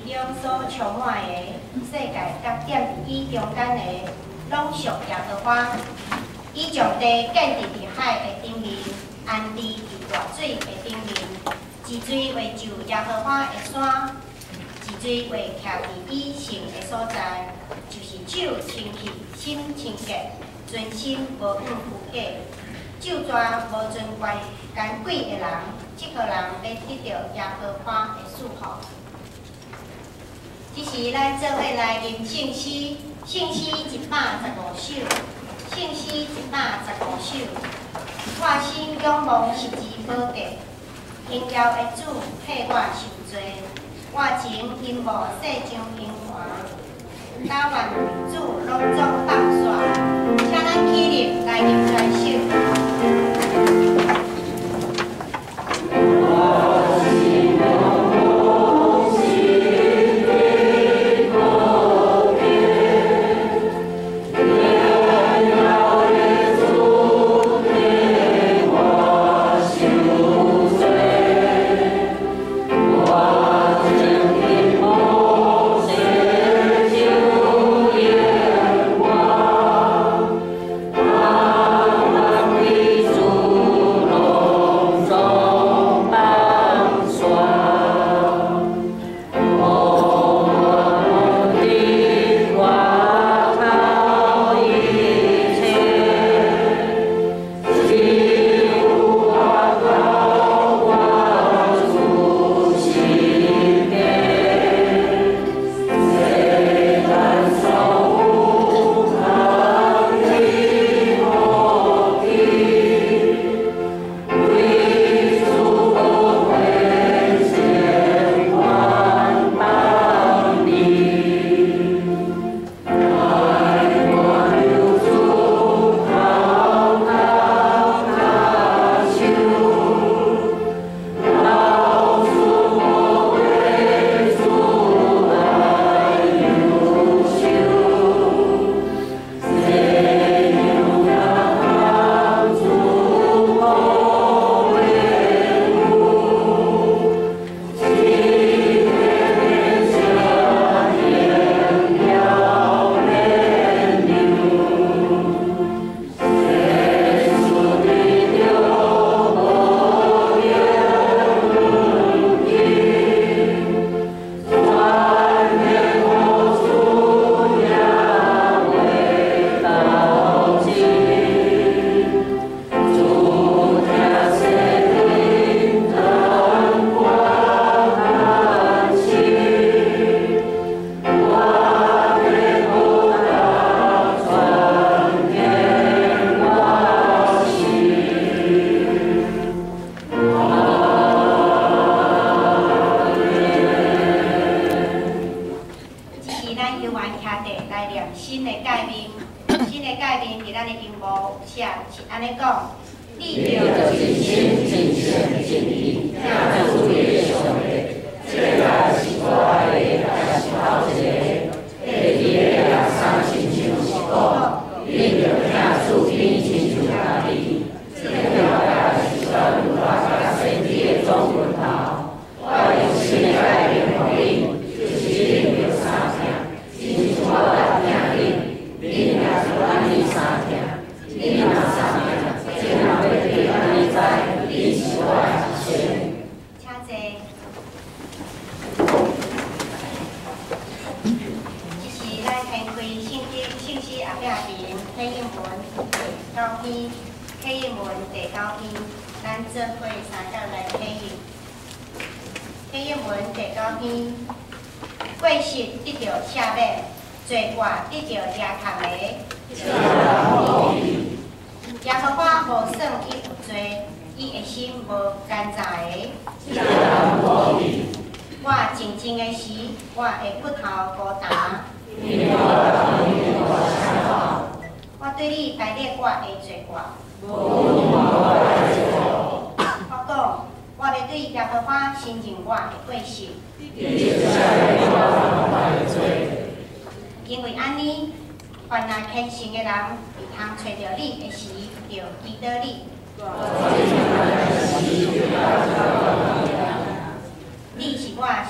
中所充滿的，世界佮踮佇伊中間的，攏屬耶和華。伊將地建立佇海的頂面，安置佇大水的頂面。一錐畫就耶和華的山，一錐畫徛佇伊聖的所在，就是手清氣、心清潔、存心無向虛假、咒詛無尊權權貴的人，這號人欲得著耶和華的賜福。這時，咱做伙來吟聖詩，聖詩115首，聖詩115首。我心仰望實之寶殿，榮耀的主替我受罪，我情陰無細像榮華，甘願為主攏總放煞。請咱起立來吟這首。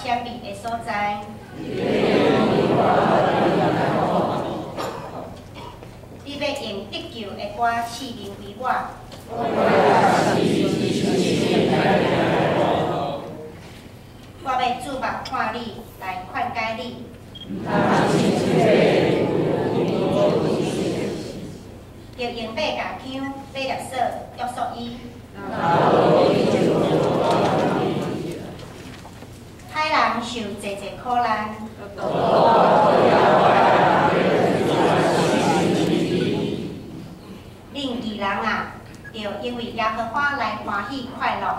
閃避的所在。你欲用得救的歌試認為我。我欲注目看你，來勸解你。著用馬甲鉗、馬勒索約束伊。歹人受濟濟苦難。恁義人啊，著因為耶和華來歡喜快樂。啊，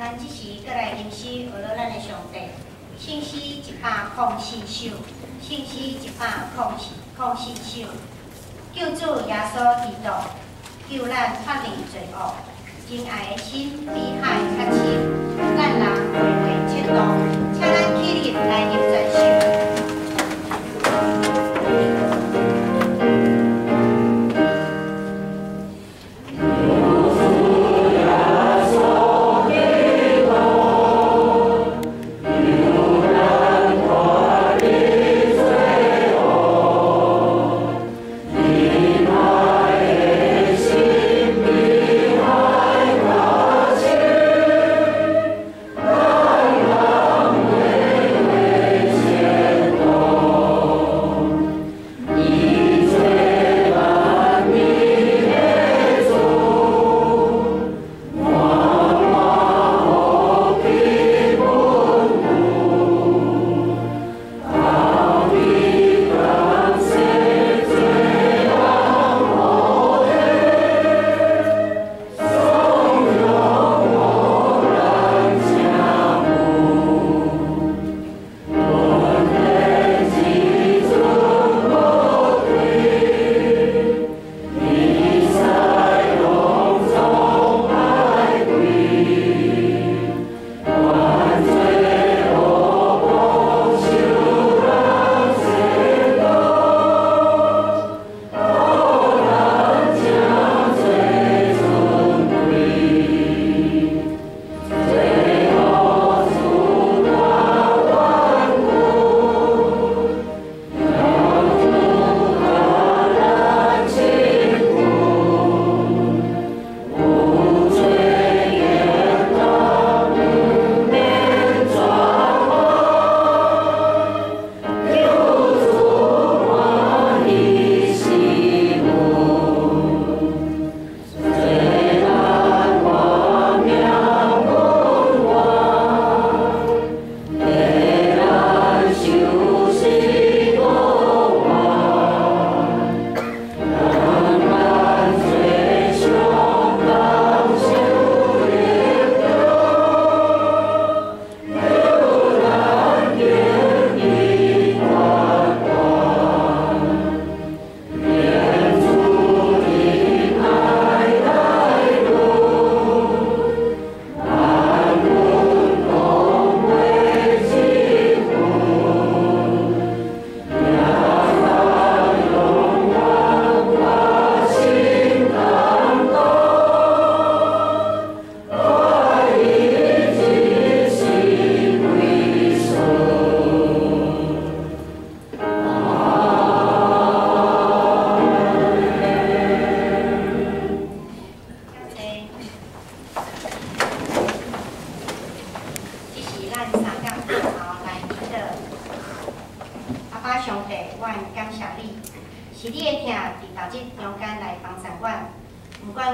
咱這時閣來吟詩，學咱的上帝。聖詩104首，聖詩104首。救主耶穌基督，救咱脫離罪惡，仁愛的心比海較深，咱人回回切度，請咱起立來吟全首。 Amen.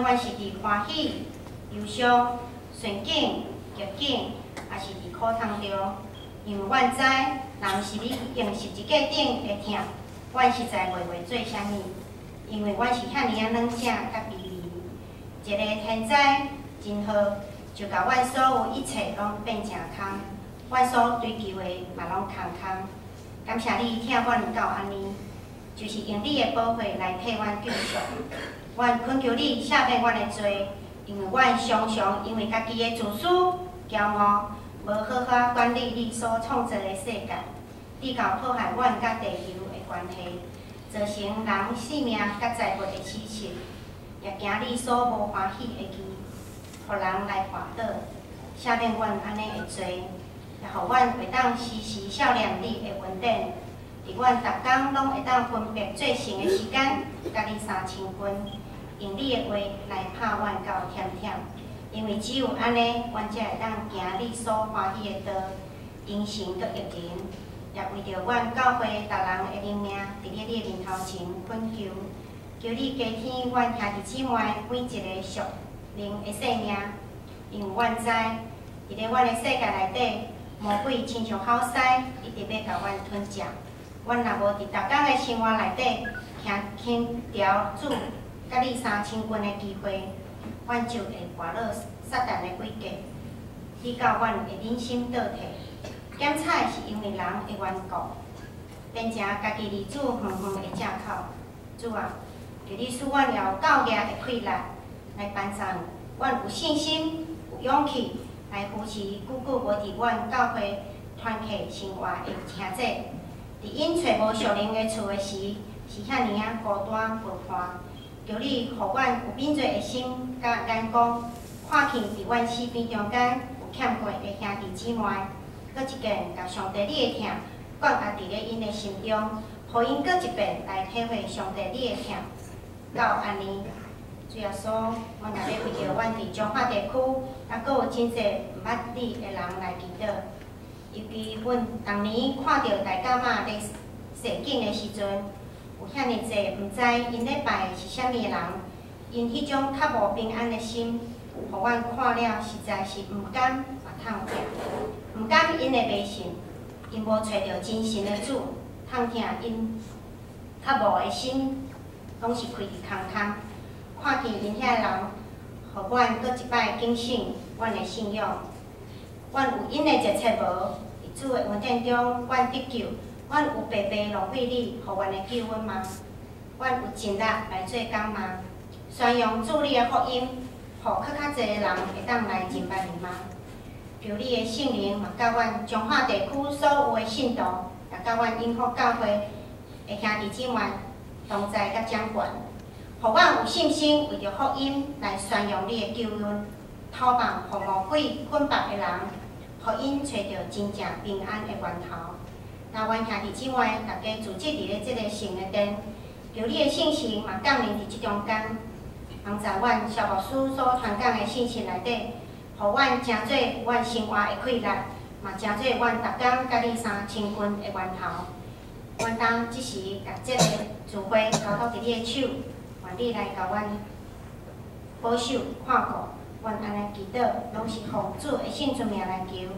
管是佇歡喜、憂傷、順境、逆境，抑是佇苦痛中，因為阮知，若毋是你用十字架頂的疼，阮實在袂會做啥物，因為阮是遐爾仔軟正佮卑微。一個天災人禍，就共阮所有一切攏變成空，阮所追求的嘛攏空空。感謝你疼阮到按呢，就是用你的寶血來替阮救贖。阮懇求你赦免阮的罪，因為阮常常因為家己的自私、驕傲，無好好管理你所創造的世界，直到破壞阮佮地球的關係，造成人性命佮財物的損失，也行你所無歡喜的義，予人來跋倒。赦免阮按呢的罪，也予阮會當時時數念你的恩典，佇阮逐工攏會當分別做聖的時間，佮你相親近，用你的話來拍阮到忝忝，因為只有按呢，阮才會當行你所歡喜的道，榮神閣益人，也為著阮教會逐人的靈命，佇咧你的面頭前懇求，求你加添阮兄弟姊妹每一个屬靈的性命，因為阮知，佇咧阮的世界內底，魔鬼親像吼獅，一直欲共阮吞食。阮若無佇逐工的生活內底，輕調主佮你相親近的機會，阮就會跋落撒旦的詭計，直到阮會忍心倒退。減彩是因為人的緣故，變成家己離主遠遠的藉口。主啊，求你賜阮有夠額的氣力，來幫助阮有信心、有勇氣來扶持久久無佇阮教會團契生活的兄弟。佇𪜶揣無屬靈的厝的時，是遐爾仔孤單無伴。求你予阮有敏銳的心佮眼光，看見佇阮四邊中間有欠缺的兄弟姊妹，閣一遍共上帝你的疼灌壓佇咧𪜶的心中，予𪜶閣一遍來體會上帝你的疼。到按呢，主耶穌，阮若欲為著阮佇彰化地區，猶閣有真濟毋捌你的人來祈禱。尤其阮逐年看著大甲媽咧踅境的時陣，有遐爾濟毋知𪜶咧拜的是啥物的人，𪜶彼種較無平安的心，予阮看了實在是毋甘嘛痛疼，毋甘𪜶的迷信，𪜶無揣著真神的主，痛疼𪜶較無的心，攏是開佇空空。看見𪜶遐人，予阮閣一擺警醒阮的信仰。阮有𪜶的熱切無？佇主的恩典中，阮得救，阮有白白浪費你予阮的救恩嗎？阮有盡力來做工嗎？宣揚主你的福音，予閣較濟的人會當來認捌你嗎？求你的聖靈嘛，佮阮彰化地區所有的信徒，也佮阮永福教會的兄弟姊妹同在佮掌權，予阮有信心為著福音來宣揚你的救恩，討放予魔鬼捆綁的人，予𪜶揣著真正平安的源頭。那阮兄弟姊妹逐家聚集佇咧這个聖的殿，求你的聖神嘛降臨佇這中間，幫助阮蕭牧師所傳講的信息內底，予阮成做阮生活的氣力，嘛成做阮逐工佮你相親近的源頭。阮當這時共這个聚會交託佇你的手，願你來共阮保守看顧，阮按呢祈禱，攏是奉主的聖尊名來求。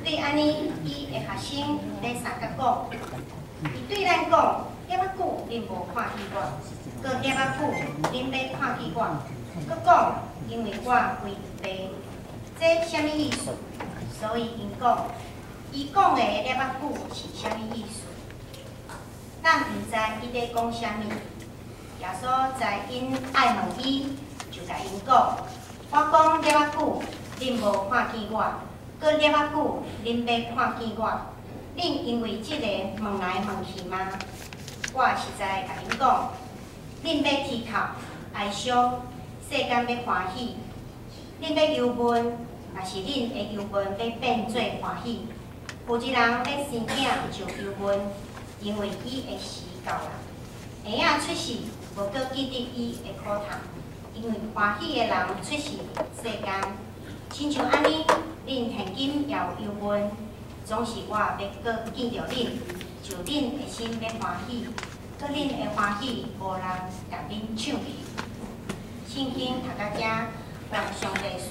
對按呢，伊的學生咧相佮講，伊對咱講，遐仔久恁無看見我，閣遐仔久恁欲看見我，閣講，因為我歸父。這啥物意思？所以𪜶講，伊講的遐仔久是啥物意思？咱毋知伊咧講啥物。耶穌知𪜶愛問伊，就共𪜶講：我講遐仔久，恁無看見我；閣遐仔久，恁欲看見我。恁因為這个問來問去嗎？我實在共恁講，恁欲啼哭哀傷，世間欲歡喜；恁欲憂悶，但是恁的憂悶欲變做歡喜。有一人欲生囝就憂悶，因為伊的時到啦。嬰仔出世，無閣記得伊的苦痛，因為歡喜的人出世佇世間。親像按呢，恁現今也有憂悶，總是我欲閣見著恁，就恁的心欲歡喜，閣恁的歡喜無人共恁搶去。聖經讀到遮，願上帝賜。